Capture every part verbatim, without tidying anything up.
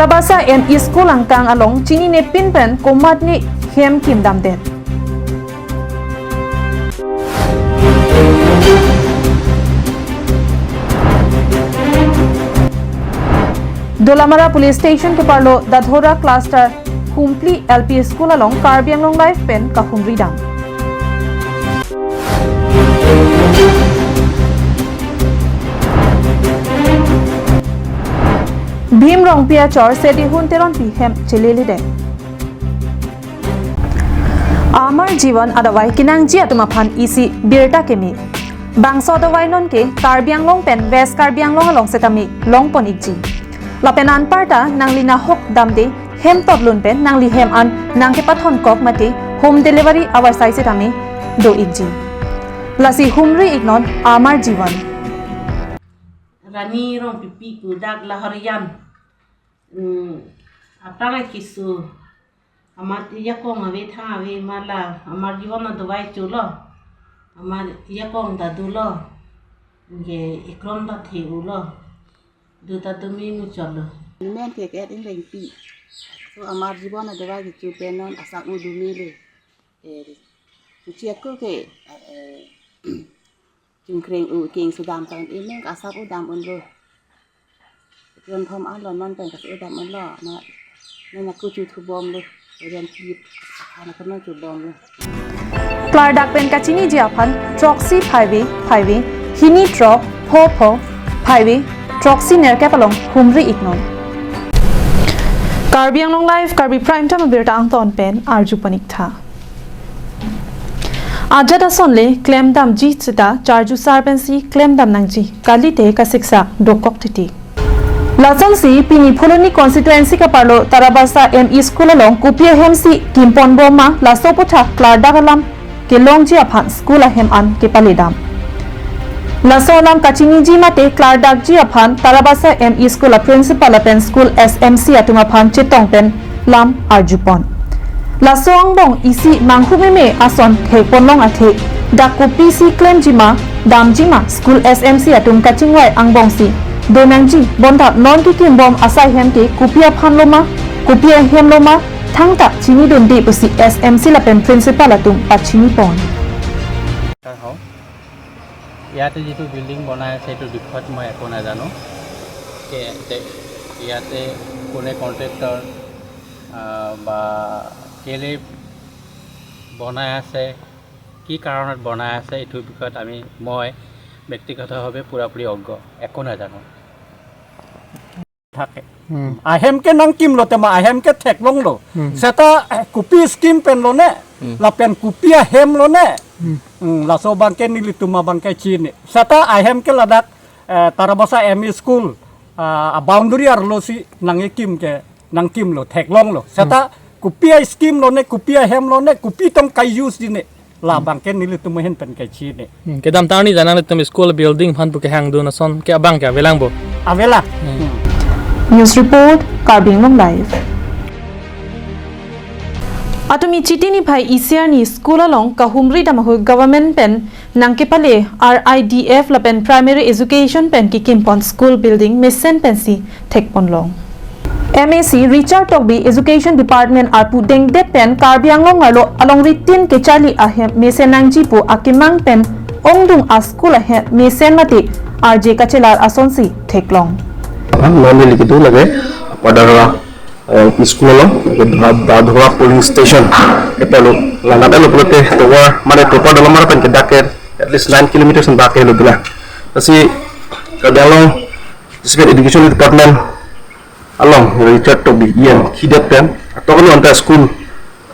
Tarabasa M E School angkang along chinine pin pen komatne hem kim damdet. Dolamara Police Station keparlo Dadhora Cluster Humpli L P School along Karbi Anglong Live pen kahumri dam. Bhim Rongpi achor Setihun Teronpi hem cheleledet. Amar Jivan adavai kenangji atum aphan isi birta keme. Bangso adavai nonke Karbi Anglong pen West Karbi Anglong along setame longpon ikji. Lapen anparta nangli nahok damde hem totlun pen nangli hem an nangkepathon kok mate home delivery avarsai setame do ikji. Lasi humri iknon Amar Jivan. Rani Rongpipi pu dak Lahorijan. Hmm, aphrang keso. Amat ajakong ave thang ave mala. Amar Jivan adavai cholo. Amat ajakong ta dolo. Ke ekrom ta the-ulo. Do ta do me muchotlo. Men ke ke ingrengpi. So Amar Jivan adavai kecho pen non asap u do mele. Eh, kuchi aku ke, eh, chungkreng u king sudam tan ineng asap u dam unlo. Jon thom alo non pen kas u dam unlo. Ma, nang aku chu thubomlo. Jon kip, anak non chubomlo. Klardak pen kachiniji aphan throksi phaive phaive hini throk pho pho phaive throksi nerkep along humri iknon. Karbi Anglong Live, Karbi Prime Time abirta angton pen arju pon iktha. Ajat ason le klemdamji seta charju sar pensi klemdam nangji, kalite kasiksa dokok titi. Lasonsi pini Phuloni constituency keparlo Tarabasa M E School along kopi ahemsi kimpon bomma laso aputhak klardak alam kelongji aphan school ahem an kepaledam. Laso alam kachiniji mate klardakji aphan Tarabasa M E School a principal lapen school S M C atum aphan chetong pen lam arjupon. Laso angbong isi manghumeme ason thekponlong athe dak kopisi klemjima damjima school S M C atum kachingvai angbongsi donangji bonta non kekimbom asai hem ke kopi aphan loma, kopi ahem loma, thangta chinidunde pusi S M C lapen principal atum pachinipon. হয়। ইয়াতে যিটো বিল্ডিং বনাই আছে, এইটো বিষয়ত মই একো নাজানো। কে-, তে-, ইয়াতে কোনে কণ্ট্ৰেক্টৰ, আহ, বা কেলে বনাই আছে, কি কাৰণত বনাই আছে, এইটো বিষয়ত আমি, মই ব্যক্তিগতভাৱে পূৰাপূৰি অজ্ঞ, একো নাজানো। Thake. Hmm. Ahem ke nangkimlo tema ahem ke theklonglo. Hmm. Seta, eh, kopi scheme pen lone, hmm, lapen kopi ahem lone. Hmm. Hmm, laso abangke nelitum abangke chini. Seta ahem ke ladak, eh, Tarabasa M E School, ah, a boundary arlosi nangkekim ke nangkimlo, theklonglo. Seta, hmm, kopi a scheme lone, kopi ahem lone, kopi tong ka-use dine. Labangke nelitum ahin pen kachini. Hmm, kedamtang arni jan nanglitum school building aphan pu kehangdun ason ke abangke avelang bo? Avelang. Hmm. Hmm. News report, Karbi Anglong Live. Atum ichiti niphai isi arni school along kahumri dam ahut government pen nangkepale R I D F lapen primary education pen kekimpon school building mesen pensi thekponlong. M A C Richard Tokbi Education Department arpu dengdet pen Karbi Anglong arlo alongri tin kecharli ahem mesen nangji pu akemang pen ongdung a school ahem mesen mate arje kachelar asonsi theklong. Mami liki tu lage pada, eh, school along, lake Dha-, Dadhora polling station. Epalo, lanat elo pulote tovar, mane tovar dalam mara pen ke dak ke at least nine kilometers an dak ke lo bila. Lasi Karbi Anglong District Education Department along Richard Tokbi E M kidet pen atok lo anta school,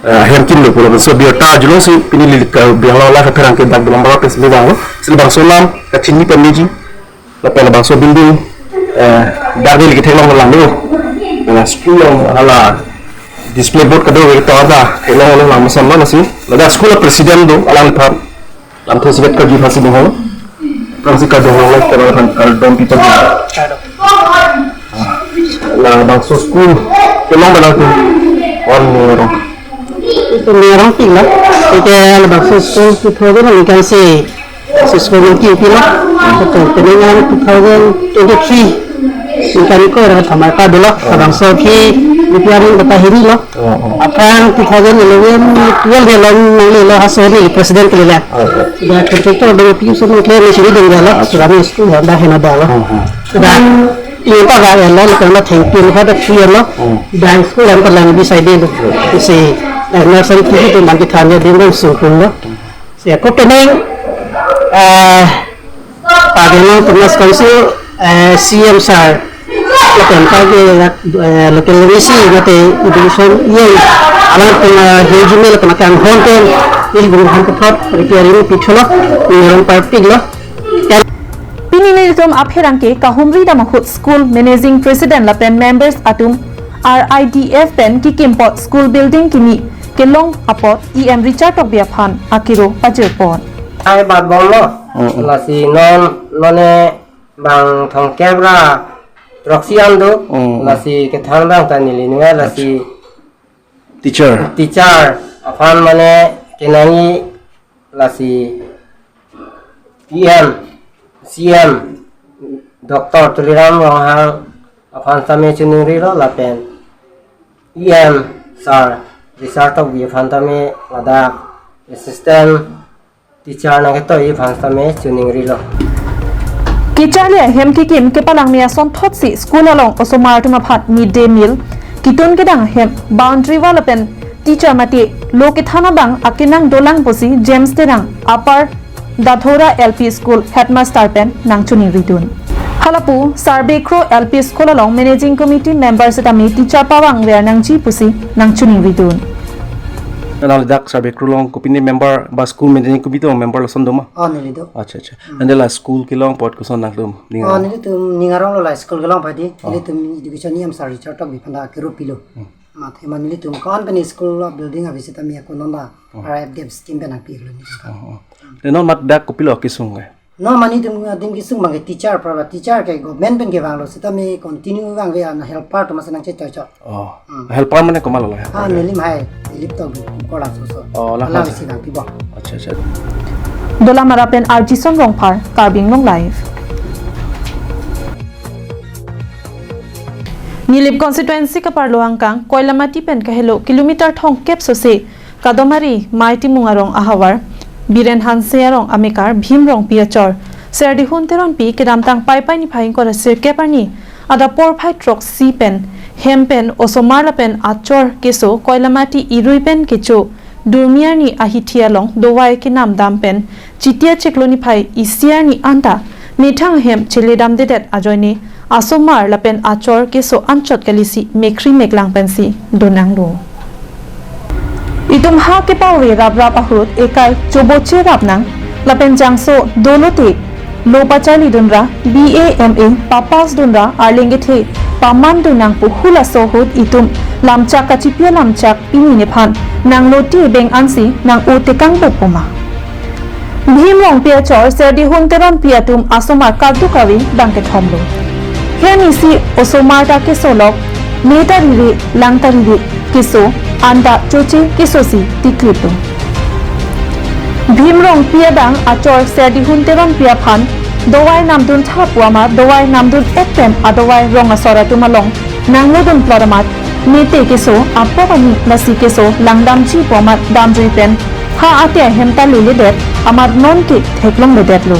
eh, ahem kimlo pulo. So birta ajulong si pini lili Karbi Anglong Live apherangke dak dalam mara pen sini bang lo. Sini bangso alam kachini pen niji. Lapen labangso building, eh, dak neli ketheklong lang do. Lapen school along hala display board kado ke tovar ta theklong lang masam lo nasi. Ladak school president do alangphan lamthe sigat kajir hasi dong ho. Prang si kadong lo, kado kan kardom pita. Labangso school kelong ba nangtum. Wan merong. Itu merong pilo. Ike labangso school two thousand kan si. School nangkipilo. Betul. Kini two thousand twenty-three. Ikan ko orang thamar ka dolo, kadang so ki, ipian kata hini lo. Oh, oh. Aphrang two thousand eleven, twelve along nang lo haso ni president ke le. Oh, oh. Ya, contractor dong pi so nang kle ni sini dong lo, sudah ni school handa hena dong lo. Oh, oh. Sudah, ini pa ga lo, kalau thank you, pada free lo. Oh. Dan school yang paling bisa deh lo. Si, eh, nursery tu tu bagi tanya dia dong sungkun lo. Si, ako penang, eh, Karbi Anglong Autonomous Council, eh, C M sir, lapen Karbi, eh, local M A C, mate education, yen, alang tengah, eh, J G M L, tengah kang hon pen, ini guru han kethot, repair ini pitcholo, ini orang parpik lo. Pini nelitum apherangke kahumri dam ahut school managing president lapen members atum R I D F pen kikim apot school building kimi kelong apot E M Richard Tokbi aphan akiro pajirpon. Ai bat bom lo. Mm, mm. Lasi non, none bang thomkep ra throksi an do. Mm, mm. Lasi kethan bang ta neli nunga lasi teacher. Teacher aphan mane kenangji lasi P M, C M, Doctor Tuliram Ronghang aphan tame choningri lo lapen E M sir Richard Tokbi aphan tame ladak assistant teacher nangketoi aphan tame choningri lo. Kecharli ahem kikim kepalangme asonthotsi school along osomar atum aphan mid day meal, kitun kedang ahem, boundary wall lapen teacher mate lo kethan abang akenang dolang pusi James Terang, Upper Dathora L P School headmaster pen nangchoningridun. Halapu Sarbekro L P School along managing committee member setame teacher pavangver nangji pusi nangchoningridun. Nang ladak Sarbekro along kopine member ba school managing committee along member lason do ma? Oh, neli do. Acha, acha. Hmm. Ante la school kelong apot koson nangtum ning Oh, arong? Nelitum ning arong lo la school kelong padi. Oh. Nelitum education E M sir Richard Tokbi aphan ta kero pilo. Hmm. Mate ma nelitum kon pen school building avi setame ako non la Oh. R I D F scheme pen nangpilo nelitum. Oh, oh. Te non mat dak kopilo kesung ke? Non ma nelitum adim kesung abang ke teacher, pra teacher ke government pen kevanglo setame continue vangve an helper atum si nangchechoi choi. Oh. Hmm. Helper mane komatlo la Ah, helper? Neli lahai, Dilip Tokbi, kola soso. Oh, la Hala kola. Isi nangpibo. Acha, acha. Dolamara pen Arjison Rongphar, Karbi Anglong Live. Nilip constituency kaparlo angkang, Koilamati pen kahelo kilometer thomkep sose, Kadomari Mei Timung arong ahavar, Biren Hanse arong amekar, Bhim Rongpi achor, Serdihun Teronpi kedamtang Paipai niphai ingkoi ra sirkep arni, adap porphai throksi pen, hem pen, osomar lapen achor keso, Koilamati irui pen kecho, Durmi arni ahithi along dovai kenam dam pen, Chitia chiklo niphai isi arni anta, methang ahem cheledamdedet ajoine, asomar lapen achor keso anchot kalisi mekkri meklang pensi donanglo. Itum ha kepave raprap ahut ekai choboche rapnang, lapen jangso dolote lo pacharlidunra, B A, M A papass dunra, arleng kethe pamandun nang pu halaso ahut itum lamchak kachipi alamchak pini nephan nanglote beng ansi nang-o tekangpo poma. Bhim Rongpi achor Serdihun Teronpi atum asomar kadokave bang kethomlo. Hem isi osomar ta keso lok, me ta rire, lang ta rire, keso, anta choche keso si tikliplo. Bhim Rongpi adang achor Serdihun Teronpi aphan dovai namdun tha pu amat dovai namdun-et pen adovai rong asor atum along nanglodun plot amat mete keso apot ani lasi keso langdamji pu amat damjui pen ha ate ahem ta leledet amat nonke theklongledetlo.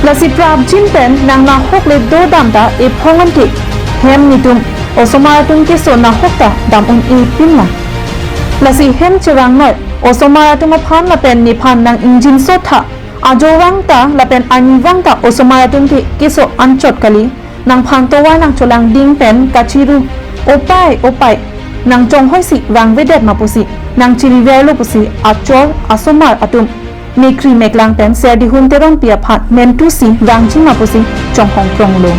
Lasi prapjin pen nang nahok le dodam ta ephong ante hem netum osomar atum keso nahok ta dam un-e pinlang. Lasi hem cherangnoi osomar atum aphan lapen nephan nang ingjinso tha, ajo vang ta lapen arni vang ta osomar atum ke keso anchot kali, nangphan tovar nangcholangding pen kachiru opai opai nangchonghoi si vangvedet ma pusi nangchiriverlo pusi achor asomar atum mekkri meklang pen Serdihun Teronpi aphan mentu si vangji ma pusi chonghong pronglo.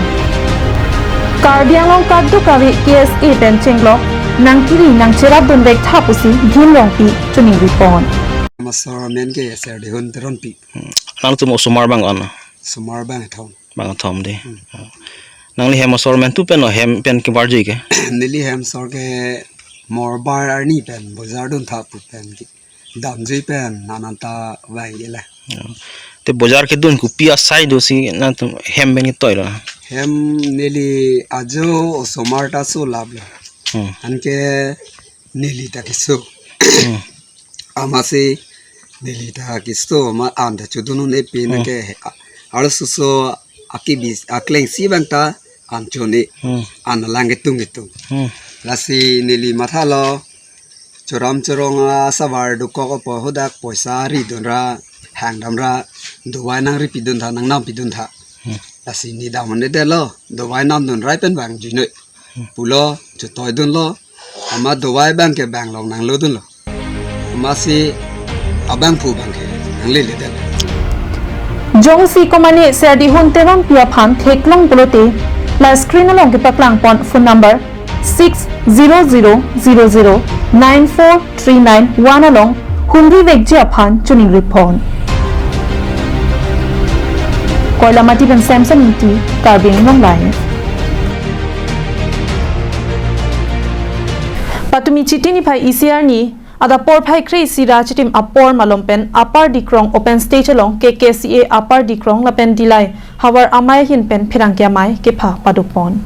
Karbi Anglong kadokave K S A pen chenglok nangkiri nangcherapdunvek tha pusi Bhim Rongpi choningri pon. Masor amen ke Serdihun Teronpi. Hmm. Nangtum osomar bang ko-an? Osomar bang kethom. Bang kethom dei. Hmm. Nangli hem osor mentu pen o hem pen kebarjui ke? Neli hem osor ke morbar arni pen bojar dun tha pu pen ke damjui pen nang anta vangji le. Ya. Te bojar kedun kopi asai do si nangtum hem pen ketoi lo? Hem neli ajo osomar ta so lap lo. Hmm. Anke neli ta keso. Hmm. Amatsi neli ta keso ma an ta chodun un-e pen Hmm. ke arloso akebis aklengsi abang ta an cho-un-e. Hmm. An alang ketung ketung. Hmm. Lasi neli mathalo, choram chorong asavar dokok apot hadak poisa ridun ra, hangdam ra, dovai nangri pidun tha, nangnam pidun tha. Hmm. Lasi ne dam un-edetlo, dovai namdun rai pen vangjuinoi. Hmm. Pulo, chotoi dunlo, amat dovai abang ke bang along nanglo dunlo. Amatsi abangphu abang ke nanglele det. Jongsi komane Serdihun Teronpi aphan theklong pulote, la screen along kepaklang pon phone number six zero zero zero zero nine four three nine one along humri vekji aphan choningri pon. Koilamati pen Samson Ingti, Karbi Anglong Live. Patumi Chiti niphai isi arni, adap porphai kre-isi ra chitim apor malom pen Upper Dikrong open stage along K K C A Upper Dikrong lapen Dillai Havar Amei ahin pen pherangke amei kepha paduk pon.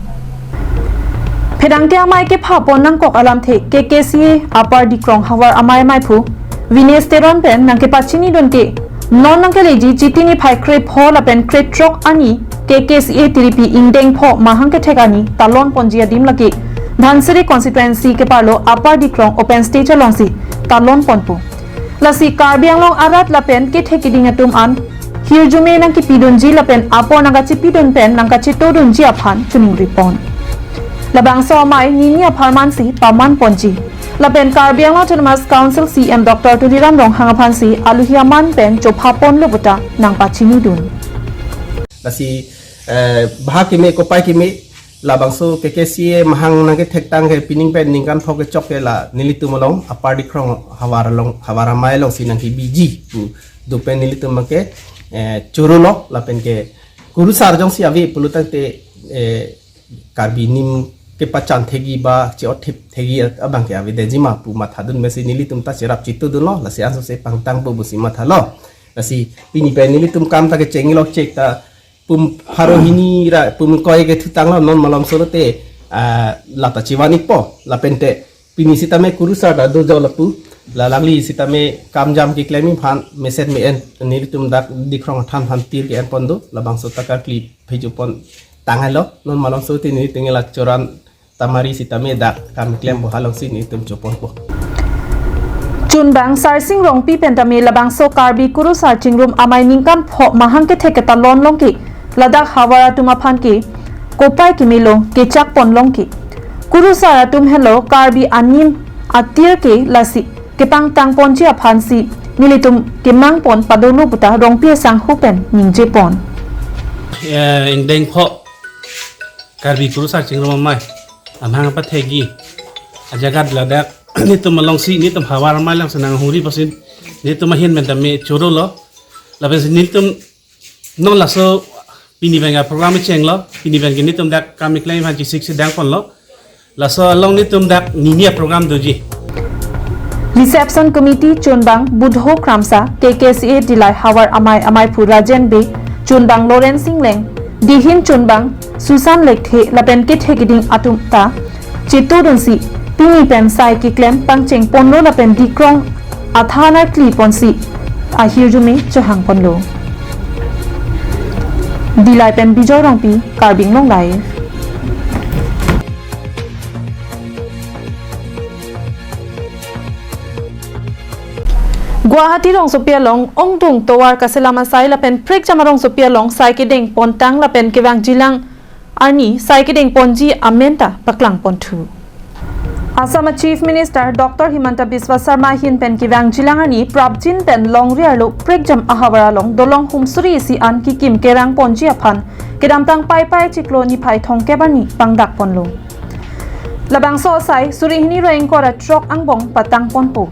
Pherangke amei kepha pon nangkok alamthe K K C A Upper Dikrong Havar Amei ameiphu Vinesh Teron pen nangkepachini dunke, non nangkeleji Chiti niphai krepho lapen krethrok arni K K C A tiripi ingdeng pho mahang kethek arni talon ponji adim lake Dhansiri constituency keparlo Upper Dikrong open stage alongsi talon ponpo. Lasi Karbi Anglong arat lapen kethek kiding atum an hirjume nangkipidunji lapen apor nangkachipidun pen nangkachetodunji aphan choningri pon. Labangso amei nini apharmansi paman ponji. Lapen Karbi Anglong Autonomous Council C M Doctor Tuliram Ronghang aphansi aluhi aman pen chopha ponlo puta nangpachinidun. Lasi, eh, bha keme, kopai keme, labangso K K C A mahang nangkethektang ke pining pen ningkan pho kechok ke la nelitum along Upper Dikrong havar along, Havar Amei alongsi nangkebiji pu do pen nelitum abang ke, eh, chorolo lapen ke kurusar jongsi ave pulotangte, eh, Karbi anim kepachan thekji ba che-othip thekji abang ke avedetji ma pu mathadun pensi nelitum ta cherap chetodunlo, lasi ansose pangtangpo pusi mathalo. Lasi pini pen nelitum kam ta kechenglo chek ta pum pharo hini ra pum koi kethutanglo, non malom solote, ah, lata chevan-ikpo lapente pini sitame kurusar ta do jo lapu, la alangli sitame kam jam keklem aphan mesen me-en nelitum dak Dikrong athan aphan tir ke-en pon do, labangso ta karkli phejo pon tanglo, non malom solote nelitum la choran tamari sitame dak kam klem bo alongsi nelitum choponpo. Chunbang Sarsing Rongpi pen tame labangso Karbi kurusar chingrum amei ningkan pho mahang kethek ketalon longke ladak havar atum aphan ke kopai kemelo kechak pon longke. Kurusar atum henlo Karbi anim atir ke, lasi kepangtang ponji aphansi nelitum kemang pon padolo puta Rongpi asangho pen ningje pon. Eh, ingdeng pho Karbi kurusar chingrum amei amahang pathekji ajaga ladak nelitum alongsi, nelitum Havar Amei alongsi nanghumri pusi nelitum ahin pen tame chorolo. Lapensi nelitum non laso pini pen ke program chenglo, pini pen ke nelitum dak kam keklem aphan chesik sedang ponlo. Laso along nelitum dak nini aprogram doji. Reception Committee chunbang Budho Kramsa, K K C A Dillai Havar Amei ameiphu Rajen Bey, chunbang Lawrence Singleng, dihin chunbang Susan Lekthe lapen kethek kiding atum ta chetodunsi pini pen sai keklem pangcheng ponlo lapen Dikrong athan arkli ponsi ahirjume chohang ponlo. Dillai pen Bijoy Rongpi, Karbi Anglong Live. Guwahati rongsopi along ongdung tovar kaselam asai lapen prekjam arongsopi along sai kedeng pontang lapen kevangjilang arni sai kedeng ponji amen ta paklang ponthu. Assam a Chief Minister Doctor Himanta Biswa Sarma ahin pen kevangjilang arni prapjin pen longri arlo prekjam ahavar along dolong hum suri isi an kekim kerang ponji aphan kedamtang Paipai chiklo niphai thomkep arni pangdak ponlo. Labangso asai suri hini ra ingkoi ra throk angbong patang ponpo.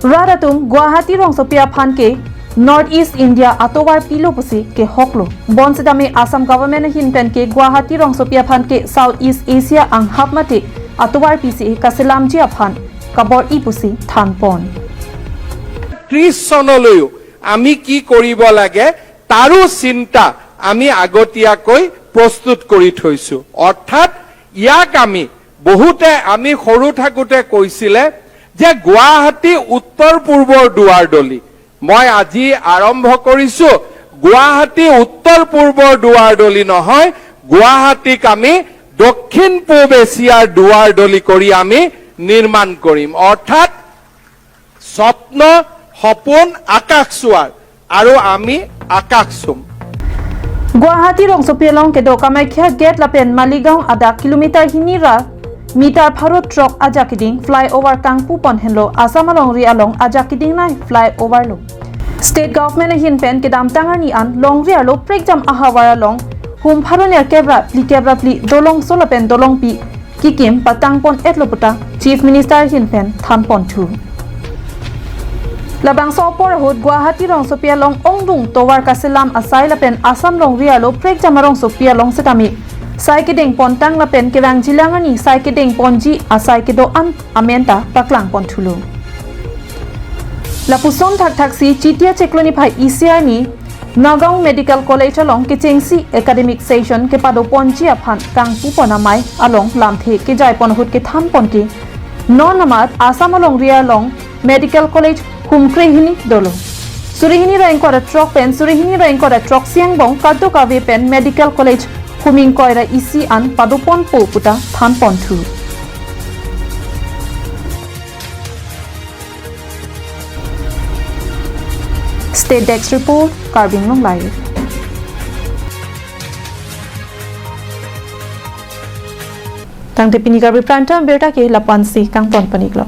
Rat atum Guwahati rongsopi aphan ke North East India atovar pilo pusi kehoklo. Bonsitame Assam government ahin pen ke Guwahati rongsopi aphan ke South East Asia anghap mate atovar pisi kaselamji aphan kabor-i pusi than pon. ত্ৰিশ চনলৈও আমি কি কৰিব লাগে, তাৰো চিন্তা আমি আগতীয়াকৈ প্ৰস্তুত কৰি থৈছো। অৰ্থাৎ ইয়াক আমি বহুতে, আমি সৰু থাকোঁতে কৈছিলে যে গুৱাহাটী উত্তৰ পূৰ্বৰ দুৱাৰদলি। মই আজি আৰম্ভ কৰিছো, গুৱাহাটী উত্তৰ পূৰ্বৰ দুৱাৰদলি নহয়, গুৱাহাটীক আমি দক্ষিণ পূব এছিয়াৰ দুৱাৰদলি কৰি আমি নিৰ্মাণ কৰিম। অৰ্থাৎ স্বপ্ন, সপোন, আকাশ চোৱাৰ আৰু আমি আকাশ চুম। Guwahati rongsopi along kedo Kamakhya Gate lapen Maligaon adak kilometer hini ra meter pharo throk ajak keding flyover kangpu pon henlo Assam alongri along ajak keding nai flyover lo. State government ahin pen kedamtang arni an longri arlo prekjam ahavar along hum pharo nerkep ra phlikep ra phli dolongso lapen dolongpi kekim patang pon etlo puta Chief Minister ahin pen than pon thu. Labangso apor ahut Guwahati rongsopi along ongdung tovar kaselam asai lapen Assam longri arlo prekjam arongsopi along setame sai kedeng pontang lapen kevangjilang arni sai kedeng ponji asai kedo-an amen ta paklang pon thulo. Lapuson thakthaksi Chiti achiklo niphai isi arni Nagaon Medical College along kechengsi academic session kepado ponji aphan kangpu pon amei along lamthe kejai pon ahut kethan pon ke non amat Assam alongri along Medical College humkre hini dolo. Suri hini ra ingkoi ra throk pen suri hini ra ingkoi ra throksi angbong kadokave pen Medical College hum ingkoi ra isi an pado ponpo puta than pon thu. State Desk Report, Karbi Anglong Live. Tangte pini Karbi Prime Time abirta ke lapu-an si kangpon pon-iklo.